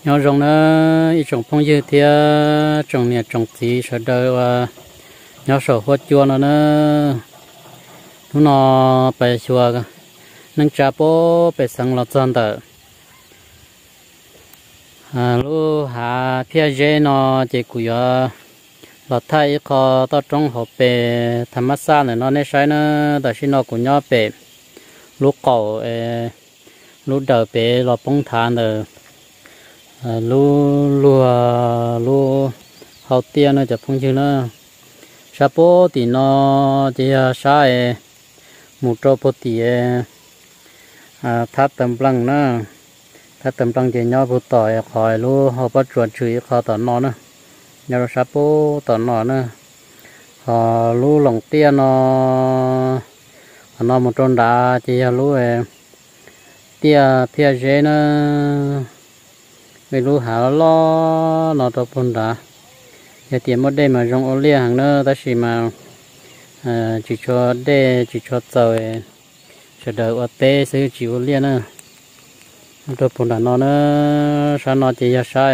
Nyob zoo na ib tsoom phooj ywg thiab tsoom niam tsoom txiv sawv daws uas nyob saum huab cua no na. Hnub no peb xyuas neej tsa puag pem xeev los txog ntawm lub hav Phiaj Zeb no, ces kuv yuav los thaij ib qho toj roob hauv pes tham mab xaj ntawm no nej saib na. Tam sim no kuv nyob pem lub qaum, lub dawm pem los poob nthav ntawm lub luag lub hau tiaj na cov phooj ywg na. Sab puag tim no ces yog sab es mus rau puag tim thab taw nplees na. Thab taw nplees ces nyob puag tom qhov lub hau pob tsuas tshwm ib qho tom no na, nyob rau sab puag tom no na. Ho lub loos tiaj no, qhov no mus rau nrad ces yog lub tiaj Phiaj Zeb na. Ib lub hav loj loj no rau puag nrad. Yog tias muaj dej mas zoo ua liaj heev na, tab sis mas tsis tshua dej tsis tshua txaus, sawv daws ua teb xwb tsis ua liaj na. Rau puag nram no na, sab no ces yog sab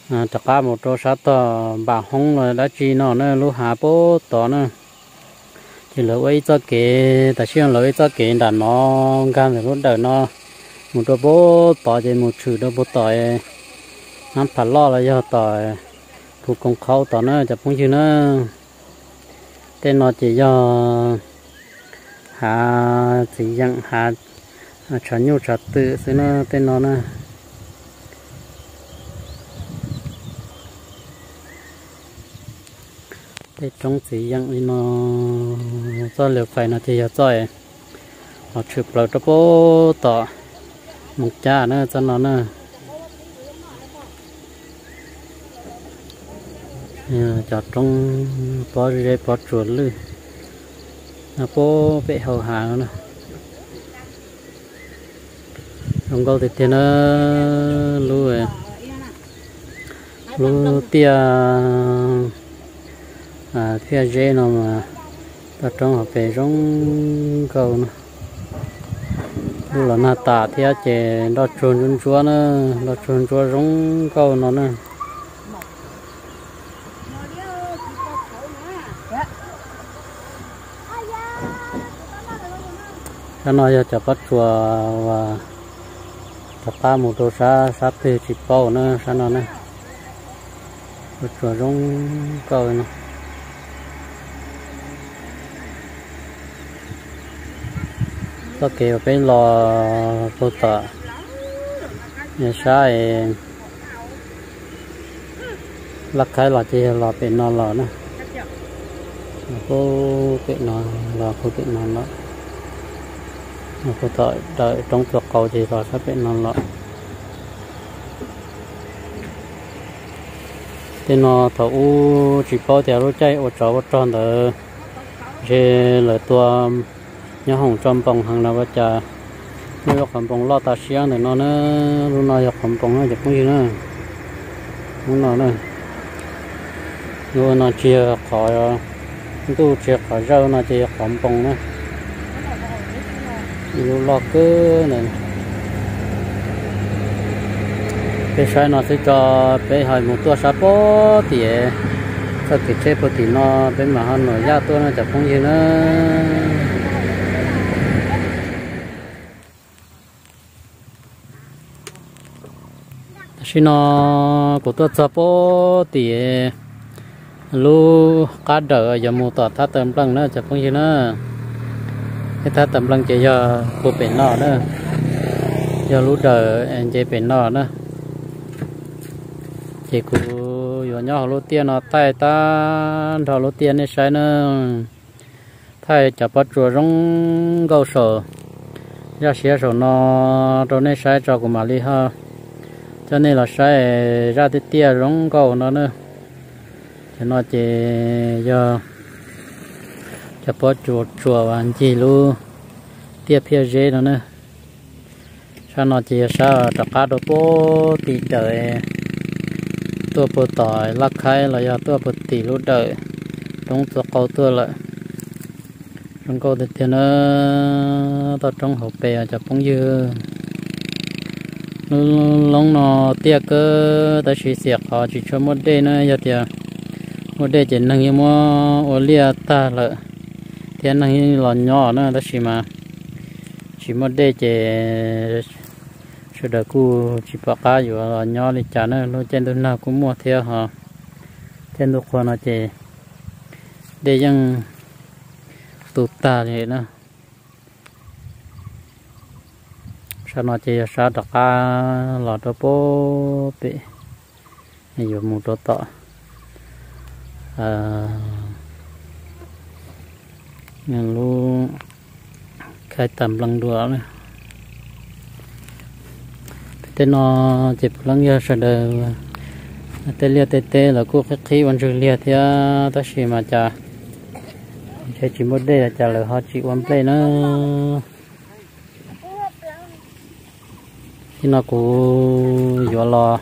rov qab mus rau sab tog Npam Hoob los dab tsi no na, lub hav puag tod na. Ces lawv ua ib txoj kev, tam sim no lawv ua ib txoj kev nram no nkag ntawm lub dawm no mus rau puag tod ces mus tshwm rau puag tom Nab Pham Loj los yog tom Phu Koos Qhauv tod na cov phooj ywg na. Tej no ces yog hav txiv yeem, hav tshav nyuj tshav twm xwb na tej no na. Tej roob txiv yeem li no, txoj liv fais no ces yog txoj los tshwm plaws rau puag tom Moos Cab na, txoj no na. Cov roob pob zeb pob tsuas lwj no puag pem hauv hav na. Zoo nkauj tiag tiag na. Lub, lub tiaj Phiaj Zeb no mas toj roob hauv pes zoo nkauj na. Lub los nag tas thiab ces nroj tsuag ntsuab ntsuab na, nroj tsuag ntsuab zoo nkauj no na. Sab no yog cov pob tsuas uas rov qab mus rau sab, sab twg tsis paub na, sab no na. Pob tsuas zoo nkauj no. Txoj kev uas peb los puag tom sab Laj Khaib los ces yog los pem no los na. Puag pem no, los puag pem no los. Puag tom dawm roob tua qau ces los sab pem no los. Tej no thaum ub tsis paub tias lub caij ua tsov ua rog ntawd ntshe lawv tua nyob hoom tso npoos heev los ua cas, muaj lub qhov npoos loj tas siab ntawm no na. Lub no yog qhov npoos na cov phooj ywg na. Lub no na, lub no tsis yog qhov ntuj tsis yog qhov zawj no ces yog qhov npoos na. Ib lub loj kawg ntawd. Peb saib no xwb tso, peb ho mus tuaj sab puag tim txoj kev tsheb puag tim no peb mam ho nuam yaj tuaj no cov phooj ywg na. Tam sim no kuv tuaj txog puag tim lub qab dawm yuav mus tom thab taw nplees na cov phooj ywg na. Tej thab taw nplees ces yog puag pem no na, yog lub dawm nce pem no na. Ces kuv yuav nyob hauv lub tiaj no thaij tag nrho lub tiaj nej saib na. Thaij cov pob tsuas zoo nkauj saum, zaj siab saum no rau nej saib tso kuv mam li ho coj nej los saib zaj tiaj tiaj zoo nkauj no na. Cov no ces yog cov pob tsuas tsuas uas ncig lub tiaj Phiaj Zeb no na. Sab no ces yog sab rov qab rau puag tim dawm tuaj puag tom Laj Khaib los yog tuaj puag tim lub dawm roob tua qau tuaj lawm. Zoo nkauj tiag tiag na, toj roob hauv pes cov phooj ywg. Lub loob no tiaj kawg tab sis xiam qhov tsis tshua muaj dej na, yog tias muaj dej ces neeg yeej muab ua liaj tag lawm thiab neeg yeej los nyob na, tab sis mas tsis muaj dej ces sawv daws kuj tsis pom qab yuav los nyob li cas na. Lub caij ntuj nag kuj muaj thiab ho caij ntuj qhua no ces dej yeej tu tag li na. Sab no ces yog sab rov qab los rau pem, yuav mus rau tom lub khaib tas nplees dua. Tej no ces puav leej yog sawv daws tej liaj tej teb lawv kuj qhib qhib ua ntswg liag thiab tab sis mas cas ntshe tsis muaj dej los cas lawv ho tsis ua nplej na. Nim no kuv yuav los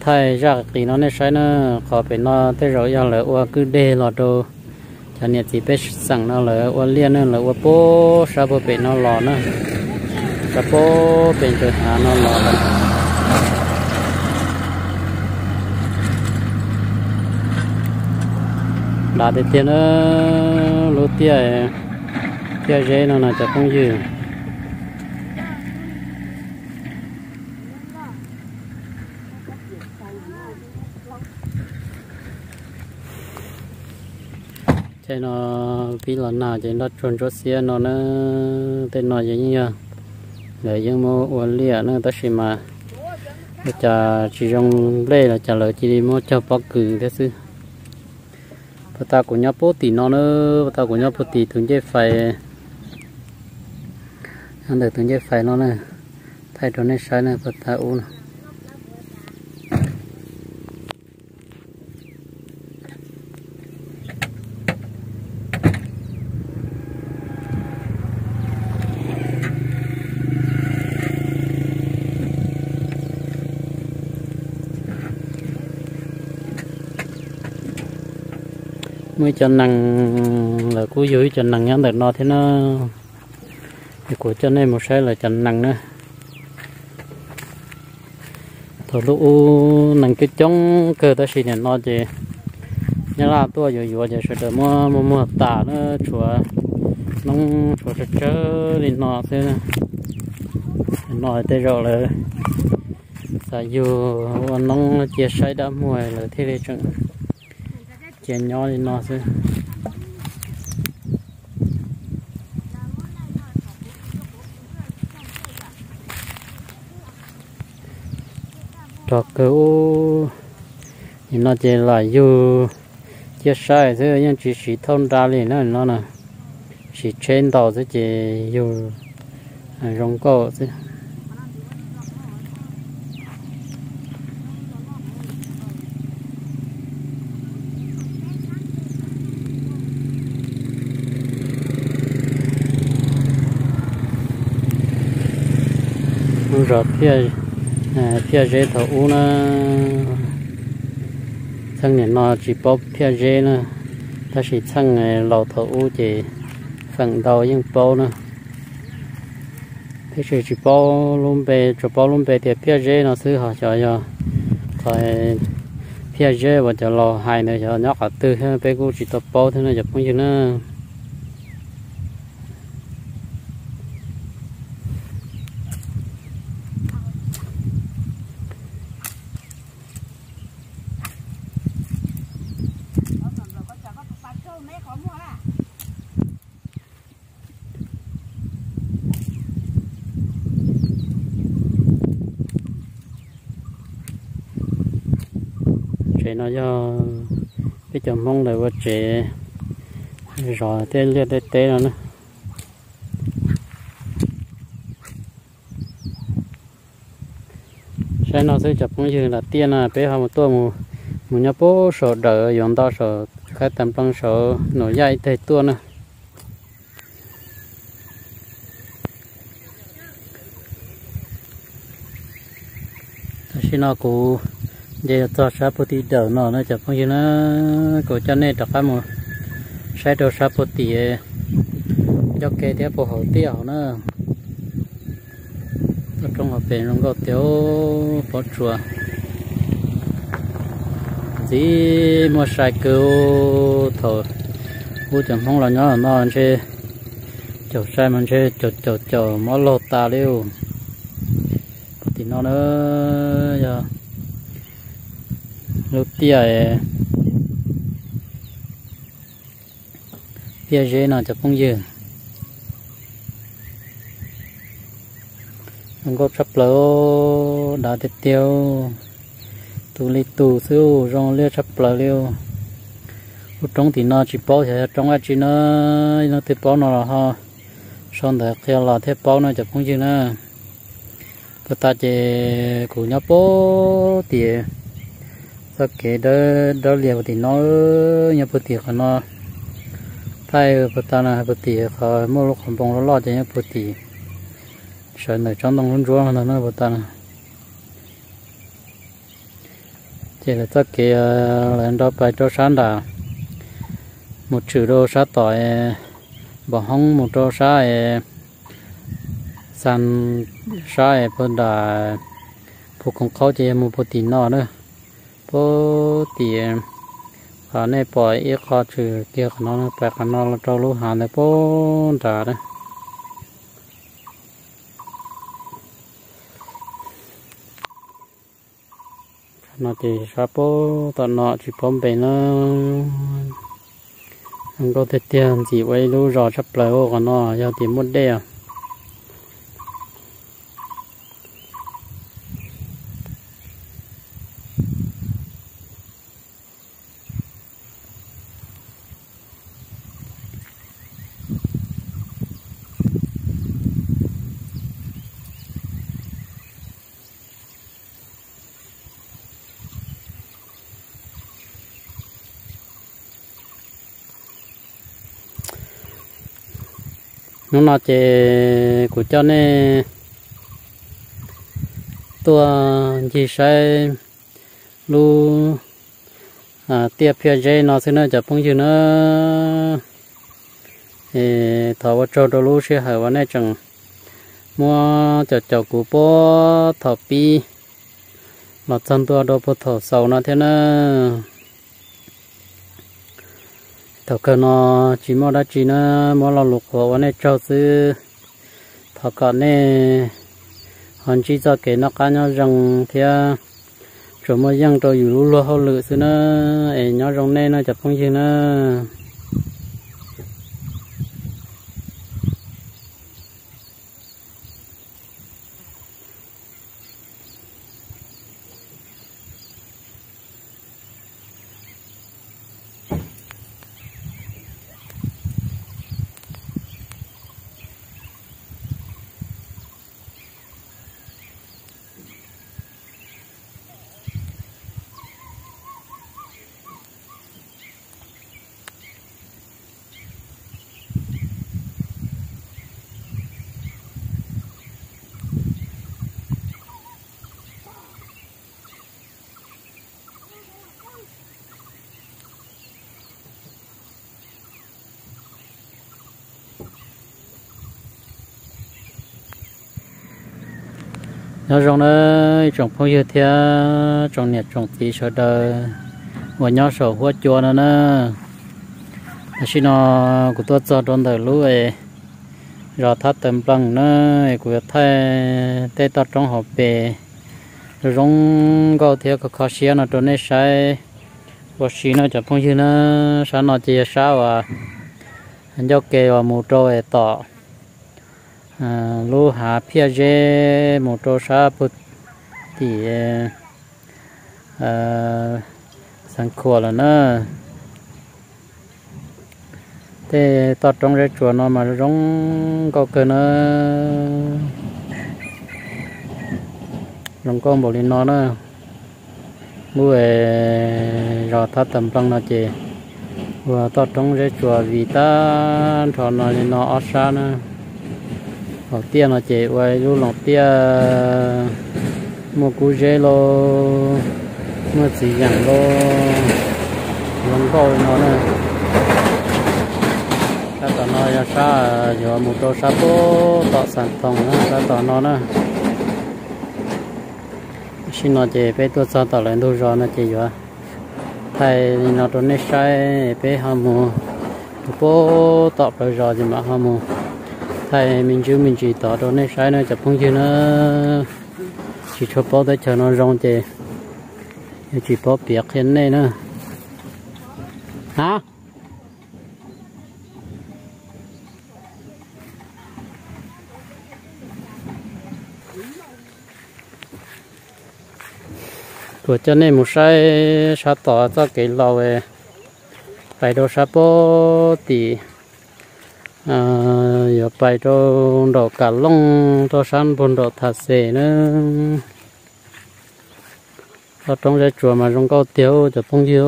thaij zaj qis no nej saib na. Qhov pem no tej zaum yog lawv ua kwj deg los rau cov niam txiv pej xeem no lawv ua liaj ne, lawv ua puag sab puag pem no los na, sab puag pem ntsaws hav no los lawm. Dav tiag tiag na, lub tiaj, tiaj zeb no no cov phooj ywg. Caij no pib los nag ces nroj tsuag ntsuab xiab no na. Tej no yeej yog lawv yeej muab ua liaj na tab sis mas ua cas tsis zoo nplej los cas lawv cia li muab cog pob kws thiab xwb. Puag ta kuv nyob puag tim no na, puag ta kuv nyob puag tim tus ncej fais, nyob ntawm tus ncej fais no na, thaij rau nej saib na puag ta ub no. Muaj ib cov nees, lawv kuj yug ib cov nees nyob ntawm no thiab na. Es kuv coj nej mus saib lawv cov nees na. Thaum lub ub nees coob coob kawg tab sis nim no ces nyab laj tuaj yuav yuav ces sawv daws muab muag muag tas na, tshuav noob tshuav tsawg tsawg li no xwb. No tej zaum lawv xav yug ua noob cia saib dab muag lawv thiaj li tseem cia nyob li no xwb. Rog kawg ub, nim no ces lam yug cia saib xwb yeej tsis siv thauj nra li na no na, siv tsheb ntaus xwb ces yug zoo nkauj xwb. Lub zos Phiaj Zeb thaum ub na, txheej nim no tsis paub Phiaj Zeb na, tab sis txheej laus thaum ub ces feem ntau yeej paub na. Tab sis tsis paub lub npe, tsuas paub lub npe tias Phiaj Zeb no xwb, ho xyov yog qhov Phiaj Zeb uas cov laus hais ntawd xyov nyob qhov twg thiab peb kuj tsis tau paub thiab no cov phooj ywg na. Tsev no yog peb cov Hmoob lawv ua tsev zov tej liaj tej teb no na. Saib no xwb cov phooj ywg, nram tiaj no peb ho mus tuaj mus nyob puag saum dawm yuav nto saum khaib tas nplooj saud, Nuam Yaj ib teg tuaj na. Tam sim no kuv nce txog sab puag tim dawm no na cov phooj ywg na, kuv coj nej rov qab mus saib rau sab puag tim ncauj ke thiab puag hauv tiaj hauv na. Roob hauv pes zoo nkauj tiag, pob tsuas ntxim muaj sai kawg. Thaum ub cov Hmoob los nyob no ntshe caum sai mas ntshe caum caum caum mob laug tas li. Tim no na yog lub tiaj, tiaj zeb no cov phooj ywg. Zoo nkauj tshaj plaws, dav tiag tiag. Tus li tus xwb, zoo liaj tshaj plaws li. Lub roob tim no tsis paub xyov yog roob dab tsi na, leej twg paub no los ho sau ntawv qhia los thiaj paub no cov phooj ywg na. Puag ta ces kuv nyob puag tim txoj kev dawb lias puag tim no, nyob puag tim qhov no. Thaij puag ta no, puag tim qhov muaj lub qhov npoo loj loj ces nyob puag tim, sawv ntawm tsob ntoo lub ntsuab no na puag ta no. Ces lawv txoj kev lawv nrau pais rau sab nram, mus tshwm rau sab tom Npam Hoob mus rau sab es, xas sab es puag nram Phu Koom Qhaub ces yog mus puag tim no na. Puag tim qhov nej pom ib qho tshwm kiag qhov no, pais qhov no los rau lub hav ntawd puag nrad na. No ces sab puag tom no tsis paub npe na. Zoo nkauj tiag tiag, ntxim ua ib lub zos tshaj plaws qhov no yog tias muaj dej os. Hnub no ces kuv coj nej tuaj ncig saib lub tiaj phiaj zeb no xwb na cov phooj ywg na. Es thov ua tsaug rau lub sij hawm uas nej tseem muab caum caum kuv puag thaum pib los txog ntua rau puag thaum xaus no thiab na. Thaum kawg no tsis muaj dab tsi na, muab lo lus qhuas ua nej tsaug xwb. Thov kom nej ho ntsib txoj kev noj qab nyob zoo thiab tsuas muaj yeej rau yus lub luag hauj lwm xwb na. Es nyob zoo nej no cov phooj ywg na. Nyob zoo na ib tsoom phooj ywg thiab tsoom niam tsoom txiv sawv daws uas nyob saum huab cua no na. Tam sim no kuv tuaj txog rau ntawm lub zos Thab Taws Nplees na, kuv yuav thaij tej toj roob hauv pes zoo zoo nkauj thiab kho kho siab no rau nej saib ua si no cov phooj ywg na. Sab no ces yog sab uas ncauj ke uas mus rau tom lub hav phiaj zeb mus rau sab puag tim Xeev Khuam lawm na. Tej toj roob zeb tsuas no mas zoo nkauj kawg na. Zoo nkauj npaum li no na. Lub zos Thab Taws Nplees no ces ua toj roob zeb tsuas vim tag nrho no li no ob sab na. Hauv tiaj no ces ua ib lub loos tiaj muaj kub zeb lauj, muaj txiv yeem lauj, zoo nkauj li no na. Sab tom no yog sab yuav mus rau sab puag tom Xas Thoos na, sab tom no na. Tam sim no ces peb tuaj txog tom lawv ntug zos no ces yuav thaij li no rau nej saib, peb ho mus rau puag tom plawv zos ces mam ho mus thaij me ntsis me ntsis tod rau nej saib na cov phooj ywg na. Tsis tshua paub teb chaws no zoo ces yuav tsis paub piav qhia nej na. Ha, kuv coj nej mus saib sab tod txoj kev laus pais rau sab puag tim, yuav pais rau nraum Kam Looj rau sab puag nraum Tham Xes na. Toj roob zeb tsuas mas zoo nkauj tiag cov phooj ywg.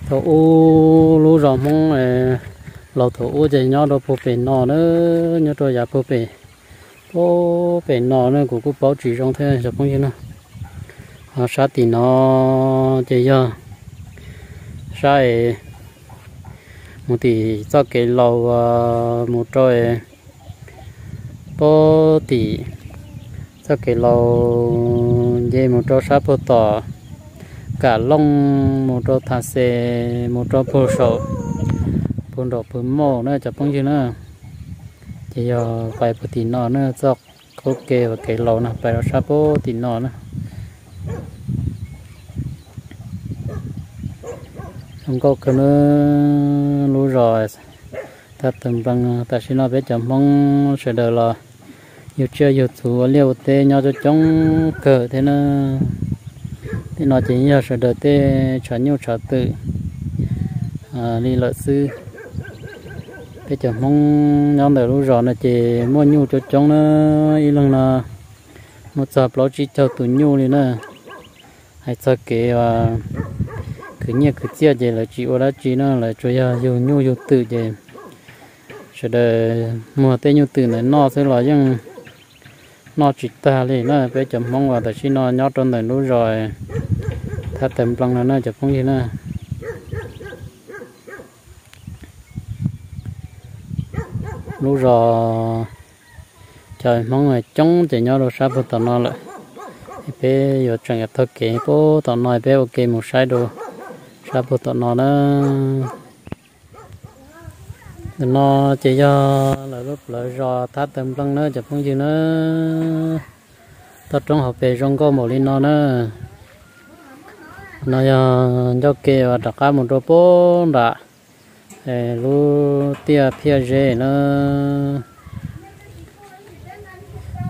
Thaum ub lub zos Hmoob laus thaum ub ces nyob rau puag pem no na, nyob rau yav puag pem, puag pem no na, kuv kuj paub tsis zoo thiab cov phooj ywg na. Ho sab tim no ces yog sab es mus tim txoj kev laus mus rau puag tim txoj kev laus nce mus rau sab puag tom Kam Looj, mus rau Tham Xes, mus rau puag saum puag nraum Pw Mauj na cov phooj ywg na. Ces yog pais puag tim no na, txoj qub ke uas kev laus no pais rau sab puag tim no na. Zoo nkauj kawg na, lub zos Thaj Tawg Nplees. Tam sim no peb cov Hmoob sawv daws los yug tsiaj yug txhu ua liaj ua teb nyob coob coob kawg thiab na. Tej no ces yog sawv daws tej tshav nyuj tshav twm li lawm xwb. Peb cov Hmoob nyob ntawm lub zos no ces muaj nyuj coob coob na, ib leeg no muaj txog plaub tsib caug tus nyuj li na. Hais txog kev khwv nyiaj khwv txiaj ces lawv tsis ua dab tsi na, lawv tsuas yog yug nyuj yug twm ces sawv daws muag tej nyuj twm ntawd noj xwb los yeej noj tsis tag li na. Peb cov Hmoob uas tam sim no nyob rau ntawm lub zos Thaj Tawg Nplees no na cov phooj ywg na. Lub zos cov Hmoob coob ces nyob rau sab puag tom no lawm. Peb yuav tseem taug kev puag tom no peb ua ke mus saib rau sab puag tom no na. Ntawm no ces yog lawv lub plawv zos Thaj Tawg Nplees na cov phooj ywg na. Toj roob hauv pes zoo nkauj npaum li no na. No yog ncauj ke uas rov qab mus rau puag nram lub tiaj Phiaj Zeb na.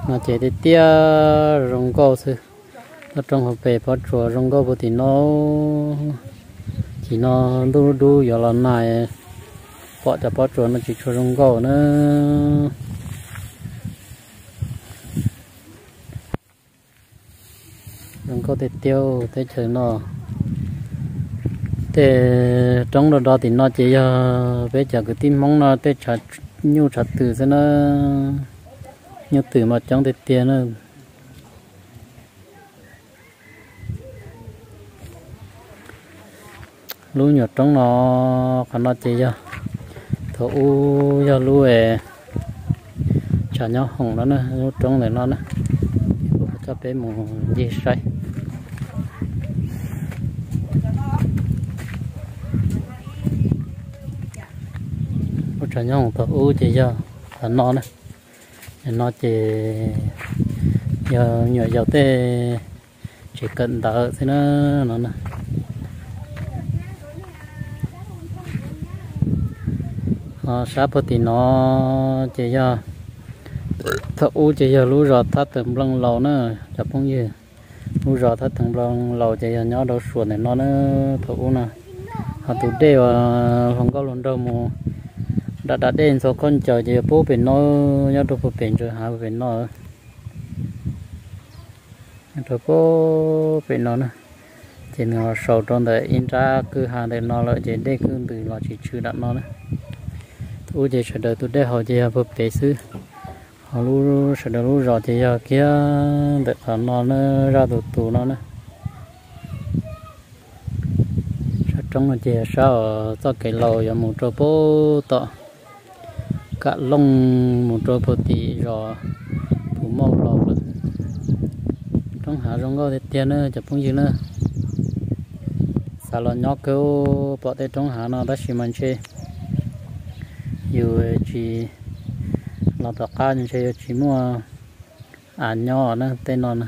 No ces tiaj tiaj zoo nkauj xwb. Toj roob hauv pes pob tsuas zoo nkauj puag tim no. Tim no ntuj dub yuav los nag, pom cov pob tsuas no tsis tshua zoo nkauj na. Zoo nkauj tiag tiag teb chaws no. Tej roob do do tim no ces yog peb cov kwv tij Hmoob no tej tshav nyuj tshav twm xwb na. Nyuj twm mas coob tiag tiag na. Lub nyuam roob no, qhov no ces yog thaum ub yog lub tshav nyob hoom no na, lub roob ntawm no na. Kuv coj peb mus ncig saib. Lub tshav nyob hoom thaum ub ces yog qhov no na. No ces yog nyuam yaus tej tsev kawm ntawv xwb na no. Ho sab puag tim no ces yog, thaum ub ces yog lub zos Thab Tawm Nplooj Laus na cov phooj ywg. Lub zos Thab Tawm Nplooj Laus ces yog nyob rau suam ntawm no na thaum ub na. Ho tus dej uas hluas nkauj hluas nraug mus da da dej ntxhua khaub ncaws ces yog puag pem no, nyob rau puag pem ntsa hav puag pem no. Rau puag pem no na, ces nws los sau rau ntawm ib nrab kwj ha ntawm no lawm ces dej kwj ntws los tsis tshwm nram no na. Thaum ub ces sawv daws tus dej haus ces yog puag pem xwb. Lub sawv daws lub zos ces yog kiag ntawm qhov no na, zaj tus tus no na. Sab roob no ces yog sab uas txoj kev laus yuav mus rau pem tom Kam Looj, mus rau puag tim zos Phu Mauj los lawm. Roob hav zoo nkauj tiag tiag na cov phooj ywg na. Xav los nyob kawg pom tej roob hav no tab sis mas ntshe yus tsis los tom qab ntshe yuav tsis muaj av nyob na tej no na.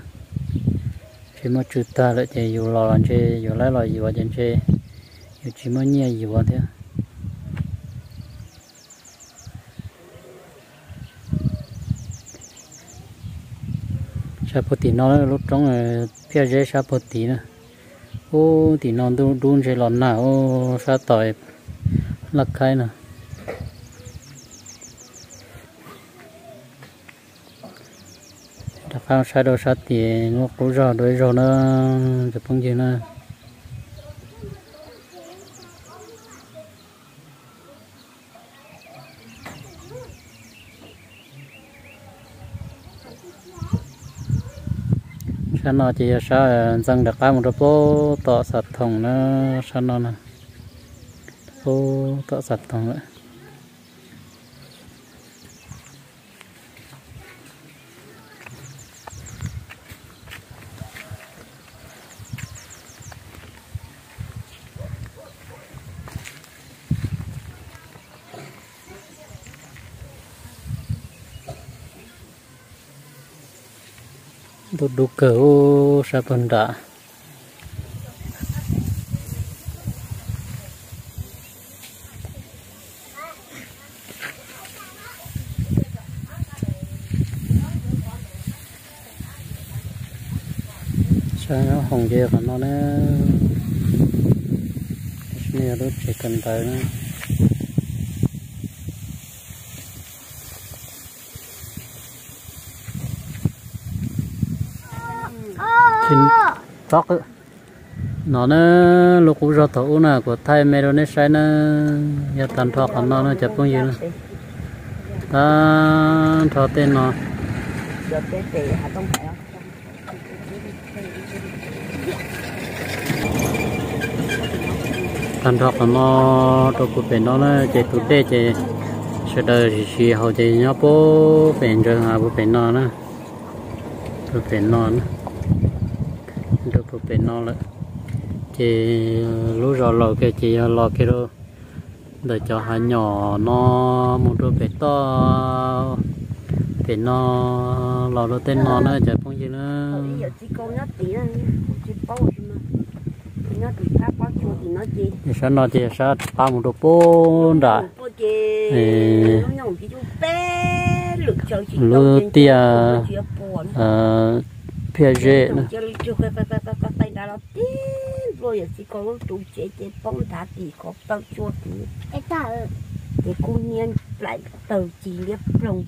Ntshe muaj tsw tag lawm ces yus los los ntshe yus laib los yuav ces ntshe yus tsis muaj nyiaj yuav thiab. Sab puag tim no lub roob Phiaj Zeb sab puag tid na. Ub, tim no ntuj dub ntshe los nag ub, sab tom Laj Khaib no. Rov qab saib rau sab tim lub qub zog dua ib zaug na cov phooj ywg na. Sab no ces yog sab ntxeev rov qab mus rau pem tom Xav Thoom na, sab no na, pem tom Xav Thoom lawm. Ntuj dub kawg ub sab puag nram. Sab nyob hoom ces qhov no na, lub tsev kawm ntawv na. No na, lub qub zog thaum ub na kuv thaij me rau nej saib na, yog tag nrho qhov no na cov phooj ywg na. Tag nrho tej no. Tag nrho qhov no rau puag pem no na ces tus dej ces sawv daws siv siv haus ces nyob puag pem ntawd puag pem no na. Puag pem no na, rau puag pem no lawm. Ces lub zos laus kiag ces yog los kiag rau ntawm cov hav nyom no mus rau pem toj, pem no los rau tej no na cov phooj ywg na. Sab no ces sab rov qab mus rau puag nram lub tiaj Phiaj Zeb na. Ces kuj niaj plaim tawg ci liab ploog.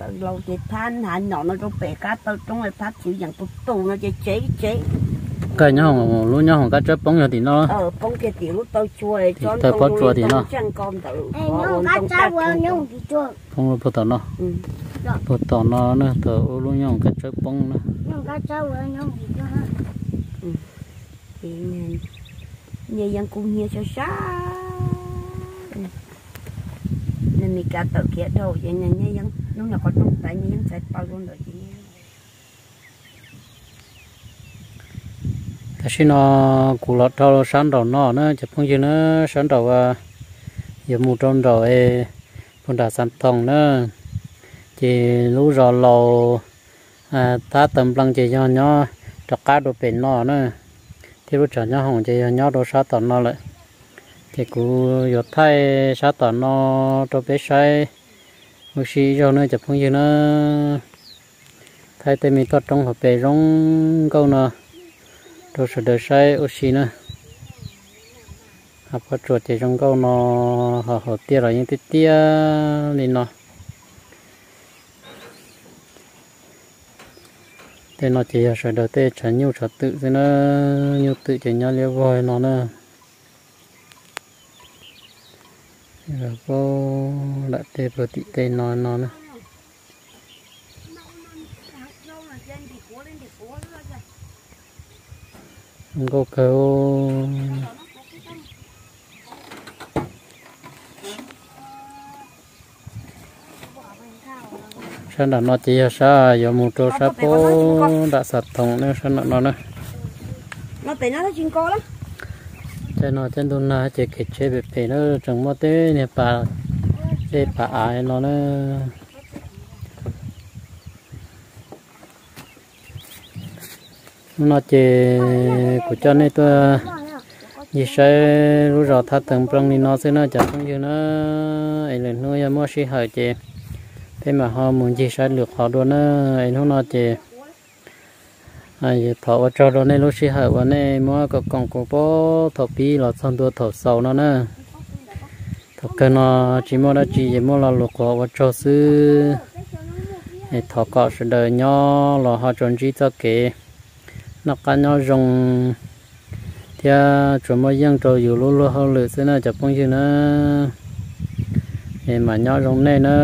Tawg laus ces phab hav nyom no rau pem qab taw roob phab txwv yees tus tus no ces tsev tsev. Kawg nyob lub nyob hoom kab tsawb poob yog tim no. Poob kiag tim lub taw tsua, tim taw pob tsua tim no. Poob puag tom no, puag tom no na, thaum ub lub nyob hoom kab tsawb poob na. Nyias yeej kuj hnia sab sab. Nws Meskas tawm khiav dhau ces nyias yeej hnub no qhov rooj taiv nyias yeej txhais taw rau ntawd ces. Tam sim no kuv los dhau sab nraum no na cov phooj ywg na, sab nraum yuav mus rau nraum puag nram Xav Thoom na, ces lub zos laus thab taw nplees ces yog nyob rov qab rau pem no na, thiab lub tsam nyob hoom ces yog nyob rau sab tom no lawm. Ces kuv yuav thaij sab tom no rau peb saib ua si ib zaug na cov phooj ywg na. Thaij tej me toj roob hauv pes zoo nkauj no rau sawv daws saib ua si na. Hav pob tsuas ces zoo nkauj no, ho hauv tiaj los yeej tiaj tiaj li no. Tej no ces yog sawv daws tej tshav nyuj tshav twm xwb na, nyuj twm ces nyob liab vog no na. Puag nram tej puag tim tej no no na. Nkauj kawg. Sab nram no ces yog sab yuav mus rau sab puag nram Xav Thoom na, sab nram no na. Caij no caij ntuj nag ces kev tsheb phem phem na, tseem muaj tej niag pas dej pas av no na. Hnub no ces kuv coj nej tuaj ncig saib lub zos Thab Teev Nplooj li no xwb na cov phooj ywg na. Es lwm hnub yog muaj sij hawm ces peb mam ho mus ncig saib lwm qhov dua na. Es hnub no ces thov ua tsaug rau nej lub sij hawm uas nej muab koom kuv puag thaum pib los txog ntua thaum xaus no na. Thaum kawg no tsis muaj dab tsi ces muaj lo lus qhuas ua tsaug xwb. Es thov kom sawv daws nyob los ho tsuas ntsib txoj kev noj qab nyob zoo thiab tsuas muaj yeej rau yus lub luag hauj lwm xwb na cov phooj ywg na. Es mam nyob zoo nej na.